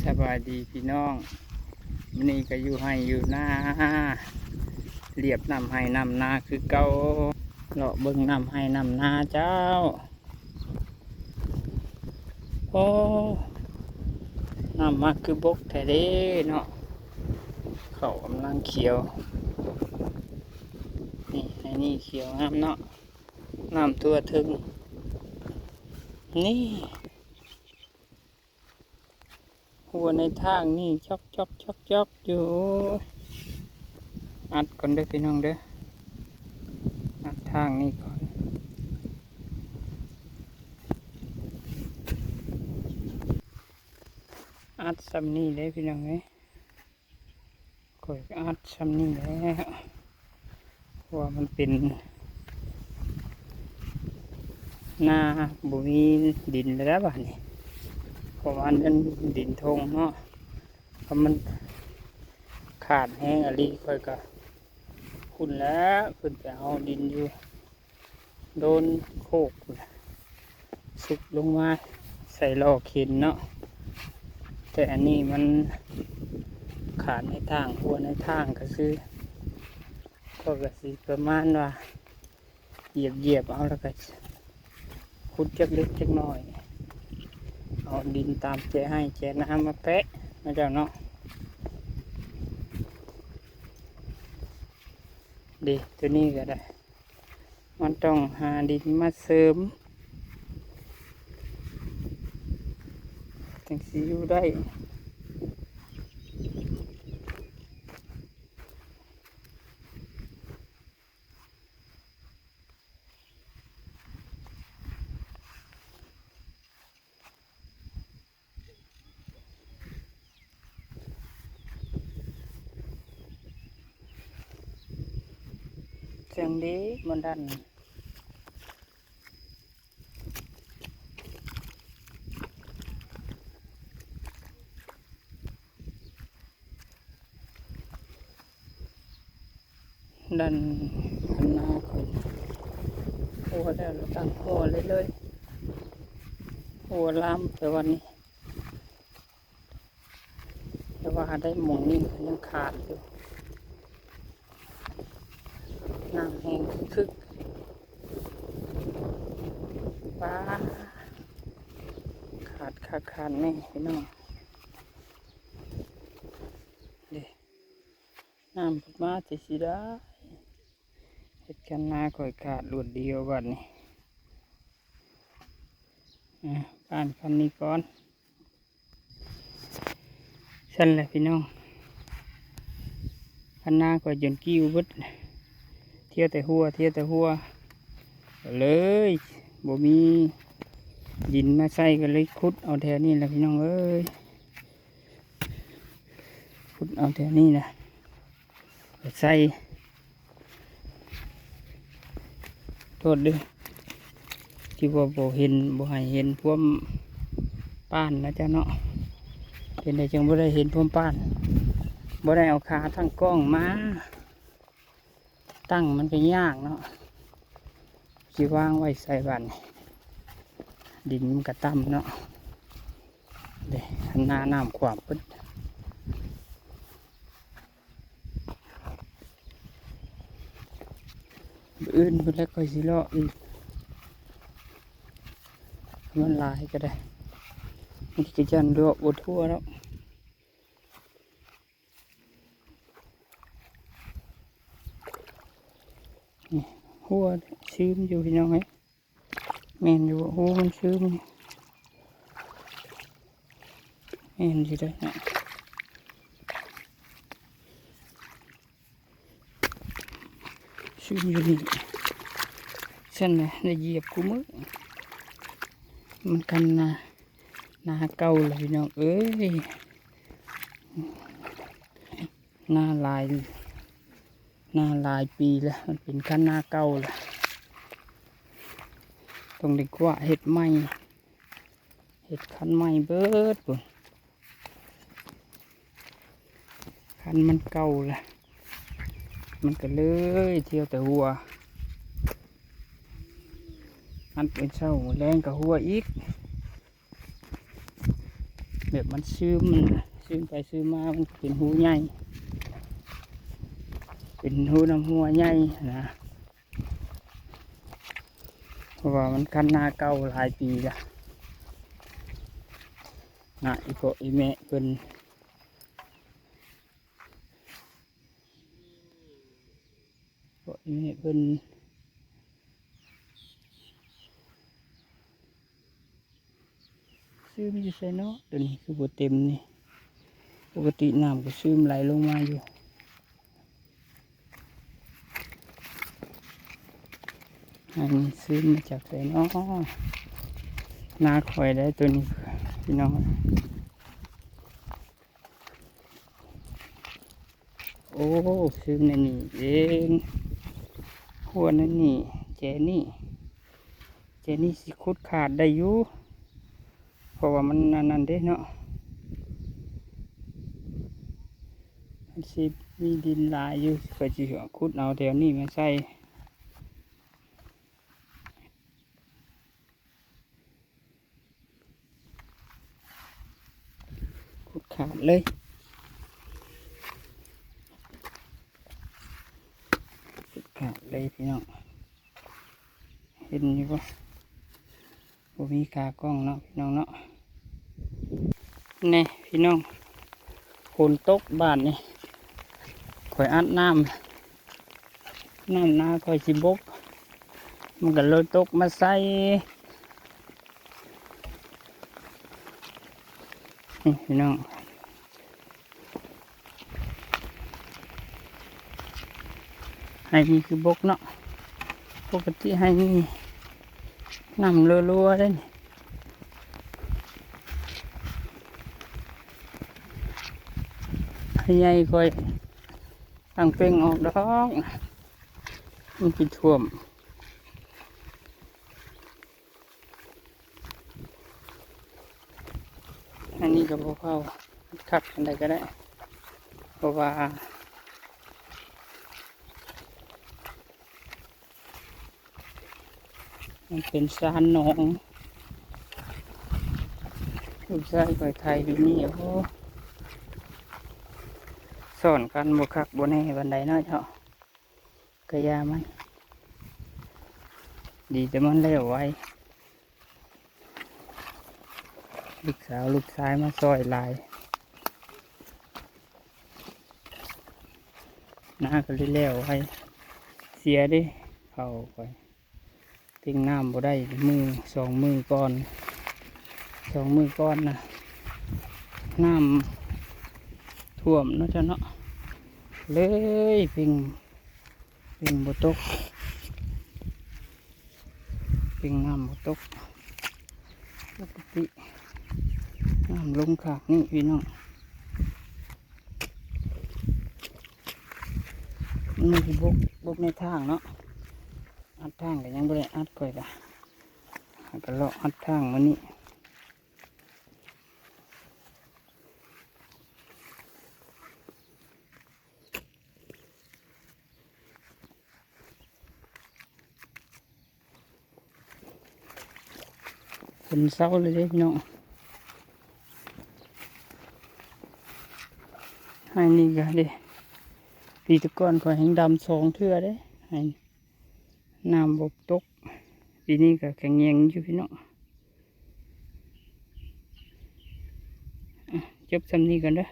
ສະບາຍດີພີ່ນ້ອງ, ມື້ນີ້ກໍຢູ່ໄຮ່ຢູ່ນາ ລຽບນ້ຳໄຮ່ນ້ຳນາຄືເກົ່າ, ເລາະເບິ່ງນ້ຳໄຮ່ນ້ຳນາເຈົ້າ. ໂອ້ ນ້ຳມາຄືບົກແທ້ເດ້ເນາະ, ເຂົ້າກຳລັງຂຽວ. ນີ້ ໃນນີ້ຂຽວງາມເນາະ, ນ້ຳທົ່ວເທິງ. ນີ້ ຫົວໃນທາງນີ້ຈອກໆໆໆຢູ່. ອັດກ່ອນເດີພີ່ນ້ອງເດີ, ອັດທາງນີ້ກ່ອນ, ອັດສ່ຳນີ້ເດ້ພີ່ນ້ອງເອີຍ. ຂ້ອຍອັດສ່ຳນີ້ແຫຼະ ເພາະວ່າມັນເປັນນາ ບໍ່ມີດິນແລ້ວບາດນີ້, ເພາະວ່າມັນດິນທົ່ງເນາະ. ຖ້າມັນຂາດແຮງອີ່ຫຼີ ຂ້ອຍກໍພຸ້ນແຫຼະ ຂຶ້ນໄປເອົາດິນຢູ່ ໂດນໂຄກພຸ້ນ ສຸກລົງມາໃສ່ລໍ້ເຂັນເນາະ. ແຕ່ອັນນີ້ມັນຂາດໃນທາງ ຫົວໃນທາງກະຊື່ ກໍກະຊິປະມານວ່າຢຽບໆເອົາ ແລ້ວກະຂຸດຈັກເລັກຈັກນ້ອຍ ເອົາດິນຕາມແຈໄຮ່ແຈນາມາແປະເນາະເຈົ້າເນາະ. ເດ້ ໂຕນີ້ກໍໄດ້ ມັນຕ້ອງຫາດິນມາເສີມ ຈັ່ງຊິຢູ່ໄດ້. ຈັ່ງເດ້ ມັນດັນ ດັນຄັນນາຂຶ້ນ ຫົວແລ້ວ ແລ້ວຕັ້ງຫົວເລີຍ ຫົວລາມແຕ່ວ່ານີ້ ແຕ່ວ່າໄດ້ໝ່ອງນີ້ກໍຍັງຂາດຢູ່ ນ້ຳແຫ້ງຄຶກໆ ປາ ຂາດຄັກຂາດແນ່ພີ່ນ້ອງ ເດ້ ນ້ຳເພິ່ນມາແຕ່ຊິໄດ້ ເຮັດຄັນນາຂ້ອຍຂາດລວດດຽວບາດນີ້ ອາ ຜ່ານຄັນນີ້ກ່ອນ. ຊັ້ນແຫຼະພີ່ນ້ອງ ຄັນນາຂ້ອຍຈົນກິ້ວເບິດ ທ່ຽວແຕ່ຫົວ ທ່ຽວແຕ່ຫົວ ກໍເລີຍບໍ່ມີດິນມາໃສ່ ກໍເລີຍຂຸດເອົາແຖວນີ້ແຫຼະພີ່ນ້ອງເອີຍ. ຂຸດເອົາແຖວນີ້ນະ ໃສ່ ໂທດເດີ ທີ່ວ່າບໍ່ເຫັນ ບໍ່ໃຫ້ເຫັນພວມປ້ານນະເຈົ້າເນາະ, ເປັນໃດຈຶ່ງບໍ່ໄດ້ເຫັນພວມປ້ານ? ບໍ່ໄດ້ເອົາຂາຕັ້ງກ້ອງມາ. ຕັ້ງມັນກໍຍາກເນາະ ຊິວາງໄວ້ໃສບາດນີ້ ດິນມັນກໍຕ່ຳເນາະ ເດ້ ຄັນນານ້ຳຂວາງເບິດ ມື້ອື່ນພຸ້ນແຫຼະ ຂ້ອຍຊິເລາະອີກ ມັນຫຼາຍກໍໄດ້ ມັນກໍຢ້ານເລາະບໍ່ທົ່ວດອກ. ນີ້ ຫົວຊຶມຢູ່ພີ່ນ້ອງເອີຍ ແມ່ນຢູ່ບໍ່ ຫົວມັນຊຶມ ແມ່ນຢູ່ເດ້ ຊຶມຢູ່ນີ້ ຊັ້ນນະ ໄດ້ຢຽບຄູ່ມື້ ມັນຄັນນາ ນາເກົ່າລະພີ່ນ້ອງເອີຍ ນາຫຼາຍ ນາຫຼາຍປີແລ້ວ ມັນເປັນຄັນນາເກົ່າແລ້ວ ຕ້ອງໄດ້ກວາດເຮັດໃໝ່ ເຮັດຄັນໃໝ່ເບິດພຸ້ນ ຄັນມັນເກົ່າແລ້ວ ມັນກໍເລີຍທ່ຽວແຕ່ຫົວ ອັນເປັນເຊົ້າມື້ແລງກໍຫົວອີກ. ບບມັນຊຶມ ມັນຊຶມໄປຊຶມມາ ມັນເປັນຮູໃຫຍ່ ເປັນຮູນ້ຳຮົ່ວໃຫຍ່ນະ ເພາະວ່າມັນຄັນນາເກົ່າຫຼາຍປີລະນະ ອີ່ພໍ່ອີ່ແມ່ເພິ່ນ ພໍ່ອີ່ແມ່ເພິ່ນ ຊຶມຢູ່ໃສເນາະ? ໂຕນີ້ຄືບໍ່ເຕັມນີ້ ປົກກະຕິນ້ຳກໍຊຶມໄຫຼລົງມາຢູ່ ອັນນີ້ຊຶມມາຈາກໃສເນາະ? ນາຂ້ອຍໄດ໋ໂຕນີ້ ພີ່ນ້ອງ. ໂອ້ ຊຶມໃນນີ້ເອງ ຮົ້ວໃນນີ້ ແຈນີ້ ແຈນີ້ຊິຂຸດຂາດໄດ້ຢູ່ ເພາະວ່າມັນອັນນັ້ນເດ້ເນາະ ມັນຊິມີດິນຫຼາຍຢູ່ ຂ້ອຍຊິຂຸດເອົາແຖວນີ້ມາໃສ່. ຂຸດຂາດເລີຍ ຂຸດຂາດເລີຍພີ່ນ້ອງ ເຫັນຢູ່ບໍ່? ບໍ່ມີຂາກ້ອງເນາະພີ່ນ້ອງເນາະ. ແນ່ພີ່ນ້ອງ ຝົນຕົກບາດນີ້ ຂ້ອຍອັດນ້ຳ ນ້ຳນາຂ້ອຍຊິບົກ ມັນກໍເລີຍຕົກມາໃສ່ ນີ້ພີ່ນ້ອງ ໄຮ່ນີ້ຄືບົກເນາະ ປົກກະຕິໄຮ່ນີ້ນ້ຳຮົ່ວໆເດ້ ໃຫ້ໃຫຍ່ຂ້ອຍຕັ້ງເປັ່ງອອກດອກ ມັນຊິຖ້ວມ. ອັນນີ້ກໍບໍ່ເຂົ້າຄັກປານໃດກໍໄດ້ ເພາະວ່າມັນເປັນຊານໜອງ ລູກຊາຍຂ້ອຍໄຖຢູ່ນີ້ ໂອ້ ສອນກັນບໍ່ຄັກບໍ່ແນ່ປານໃດເນາະເຈົ້າ. ກະຢ່າມັນ ດີແຕ່ມັນແລ້ວໄວ ລູກສາວລູກຊາຍມາຊ່ອຍຫຼາຍ ນາກໍເລີຍແລ້ວໄວ ເສຍເດ້ ເຂົ້າຂ້ອຍ ເຕັງນ້ຳບໍ່ໄດ້ ມື້ສອງມື້ກ່ອນ ສອງມື້ກ່ອນນະ ນ້ຳຖ້ວມເນາະເຈົ້າເນາະ ເລີຍເຕັງ ເຕັງບໍ່ຕົກ ເຕັງນ້ຳບໍ່ຕົກ ປົກກະຕິນ້ຳລົງຂາດນີ້ພີ່ນ້ອງ ມັນຊິບົກ ບົກໃນທາງເນາະ ອັດທາງກໍຍັງບໍ່ໄດ້ອັດ ຂ້ອຍກະ ຫາກະເລາະອັດທາງມື້ນີ້. ຝົນເຊົາເລີຍເດ້ພີ່ນ້ອງ ໄຮ່ນີ້ກະເດ້ ປີແຕ່ກ່ອນຂ້ອຍແຮ່ງດຳສອງເທື່ອເດ້ ໄຮ່ນີ້ ນ້ຳບໍ່ຕົກ ປີນີ້ກະແຂງແຍງຢູ່ພີ່ນ້ອງ. ຈົບສ່ຳນີ້ກ່ອນເດີ້